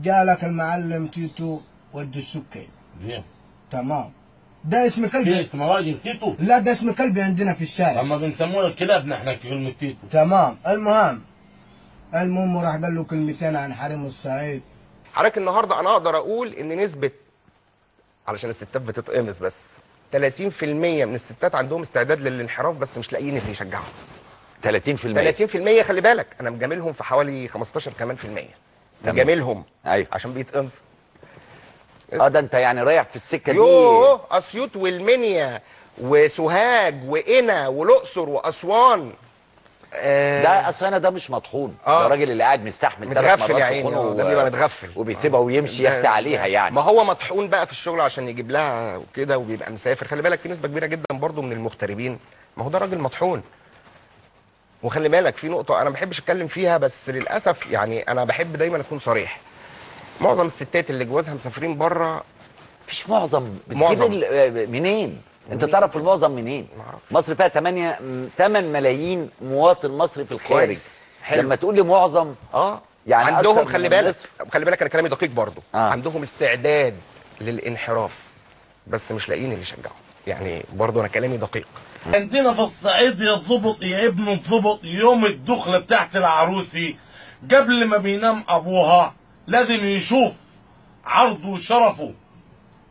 جالك المعلم تيتو ود السكي. زين تمام. ده اسم كلب. في اسم راجل تيتو؟ لا ده اسم كلب عندنا في الشارع. اما بنسموه الكلاب نحن كلمة تيتو. تمام. المهم راح قال له كلمتين عن حريم الصعيد. حضرتك النهارده انا اقدر اقول ان نسبة، علشان الستات بتتقمص، بس 30% من الستات عندهم استعداد للانحراف بس مش لاقيين اللي يشجعهم. 30%؟ 30%. خلي بالك انا مجاملهم في حوالي 15 كمان في المية. مجاملهم. ايوه عشان بيتقمص. اه ده انت يعني رايح في السكة دي. يوه، اسيوط والمنيا وسوهاج وقنا والاقصر واسوان. ده اصل انا ده مش مطحون. ده الراجل اللي قاعد مستحمل 3 مرات يا عيني، ده بيبقى متغفل وبيسيبها ويمشي يخت عليها يعني. ما هو مطحون بقى في الشغل عشان يجيب لها وكده، وبيبقى مسافر. خلي بالك في نسبه كبيرة جدا برضو من المغتربين، ما هو ده راجل مطحون. وخلي بالك في نقطة انا ما بحبش اتكلم فيها، بس للاسف يعني انا بحب دايما اكون صريح. معظم الستات اللي جوازها مسافرين بره، مفيش معظم، بتجيب منين؟ انت تعرف المعظم منين؟ مصر فيها 8 ملايين مواطن مصري في الخارج. كويس. حلو. لما تقول لي معظم، يعني عندهم، خلي بالك، خلي بالك انا كلامي دقيق برضو. عندهم استعداد للانحراف بس مش لاقيين اللي يشجعهم. يعني برضو انا كلامي دقيق. عندنا في الصعيد يا ظبط يا ابن الظبط، يوم الدخلة بتاعت العروسي قبل ما بينام ابوها لازم يشوف عرضه وشرفه،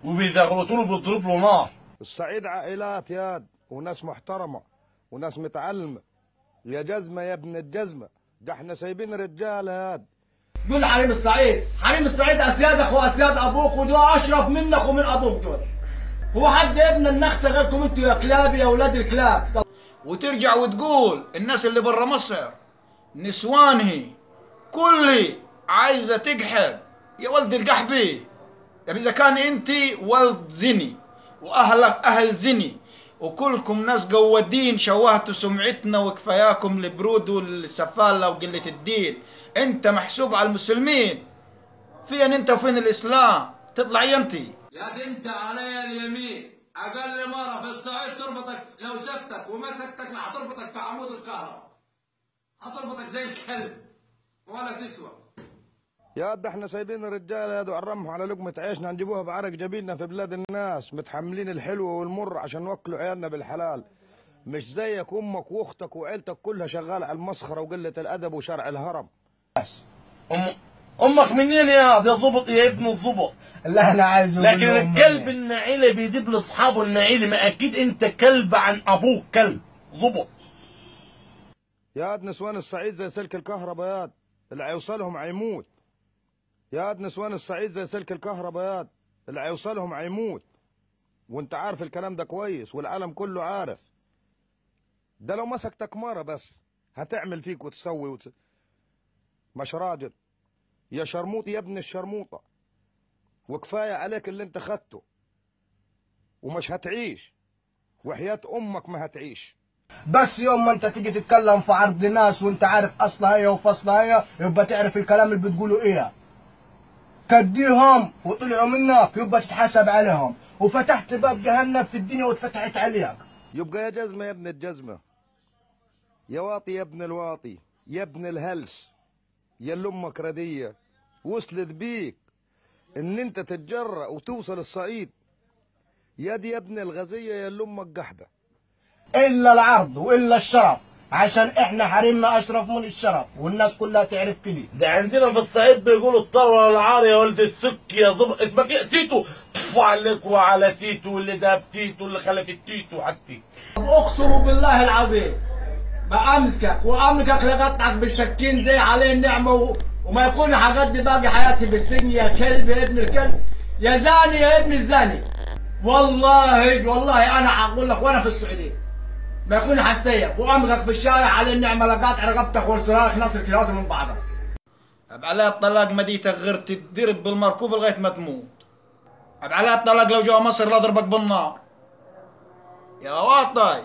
وبيزغرطوا له بيضرب له نار. الصعيد عائلات ياد، وناس محترمة وناس متعلمة. يا جزمة يا ابن الجزمة، ده احنا سايبين رجالة ياد. دول حريم الصعيد، حريم الصعيد اسيادك واسياد ابوك، ودول اشرف منك ومن ابوك دول. هو حد ابن النخسة غيركم انتوا يا كلاب يا اولاد الكلاب؟ وترجع وتقول الناس اللي برا مصر نسوانهي كلي عايزة تقحب. يا ولد القحبي، طب اذا كان انت ولد زني واهلك اهل زني وكلكم ناس قوادين، شوهتوا سمعتنا وكفاياكم البرود والسفاله وقلة الدين. انت محسوب على المسلمين، فين انت وفين الاسلام؟ تطلع انت يا بنت علي اليمين، اقل مرة في الصعيد تربطك لو سبتك ومسكتك هتربطك في عمود الكهرباء، هتربطك زي الكلب ولا تسوى. يا ده احنا سايبين الرجالة يا دو الرمح على لقمة عيشنا، نجيبوها بعرق جبيننا في بلاد الناس، متحملين الحلو والمر عشان نوكلوا عيالنا بالحلال. مش زيك امك واختك وعيلتك كلها شغالة على المسخره وقلة الادب وشرع الهرم. امك منين يا ظبط يا ابن الظبط؟ لا انا عايزه. لكن الكلب النعيله بيجيب لاصحابه النعيله، ما اكيد انت كلب عن ابوك كلب ظبط. يا اد نسوان الصعيد زي سلك الكهرباء ياد، اللي هيوصلهم هيموت. يا اد نسوان الصعيد زي سلك الكهرباء ياد، اللي هيوصلهم هيموت. وانت عارف الكلام ده كويس والعالم كله عارف. ده لو مسكتك مرة بس هتعمل فيك وتسوي مش راجل يا شرموط يا ابن الشرموطة. وكفاية عليك اللي انت خدته، ومش هتعيش وحياة امك ما هتعيش. بس يوم ما انت تيجي تتكلم في عرض ناس وانت عارف اصلها ايه وفصلها ايه، يبقى تعرف الكلام اللي بتقوله ايه. كديهم وطلعوا منك يبقى تتحاسب عليهم، وفتحت باب جهنم في الدنيا واتفتحت عليك. يبقى يا جزمة يا ابن الجزمة، يا واطي يا ابن الواطي، يا ابن الهلس، يا اللي امك ردية وصلت بيك ان انت تتجرأ وتوصل الصعيد. يا دي يا ابن الغزية يا اللي امك قحبة. الا العرض والا الشرف، عشان احنا حريمنا اشرف من الشرف والناس كلها تعرف كده. ده عندنا في الصعيد بيقولوا الطروه العار يا ولد السك يا ظبط. اسمك ايه؟ تيتو. تفو عليك وعلى تيتو اللي داب تيتو اللي خلف التيتو حتى. اقسم بالله العظيم ما امسكك واملكك لقطعك بالسكين دي عليه النعمة، وما يكون هقضي باقي حياتي بالسجن يا كلب يا ابن الكلب يا زاني يا ابن الزاني. والله والله انا هقول لك وانا في السعودية ما يكون حسيك وامرك في الشارع على النعمة لقاطع رقبتك والصراخ نصر كلاسه من بعضها. على الطلاق مديتك غير تدرب بالمركوب لغاية ما تموت. على الطلاق لو جوا مصر لا ضربك بالنار. يا واطي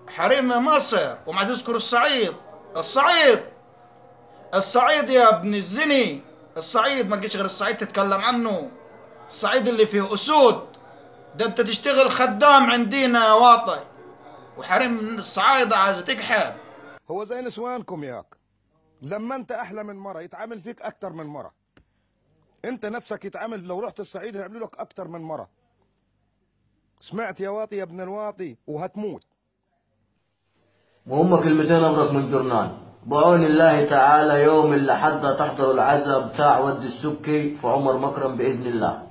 حريم مصر وما تذكر الصعيد، الصعيد الصعيد يا ابن الزني، الصعيد ما تجيش غير الصعيد تتكلم عنه. الصعيد اللي فيه اسود، ده انت تشتغل خدام عندنا يا واطي. وحريم الصعايدة عايزة تقحب. هو زي نسوانكم ياك، لما انت احلى من مرة يتعامل فيك اكتر من مرة، انت نفسك يتعامل لو رحت الصعيد هيعملوا لك اكتر من مرة. سمعت يا واطي يا ابن الواطي؟ وهتموت. وهم كلمتين ابرك من جرنان. بعون الله تعالى يوم اللي حد تحضر العزاء بتاع ود السبكي في عمر مكرم باذن الله.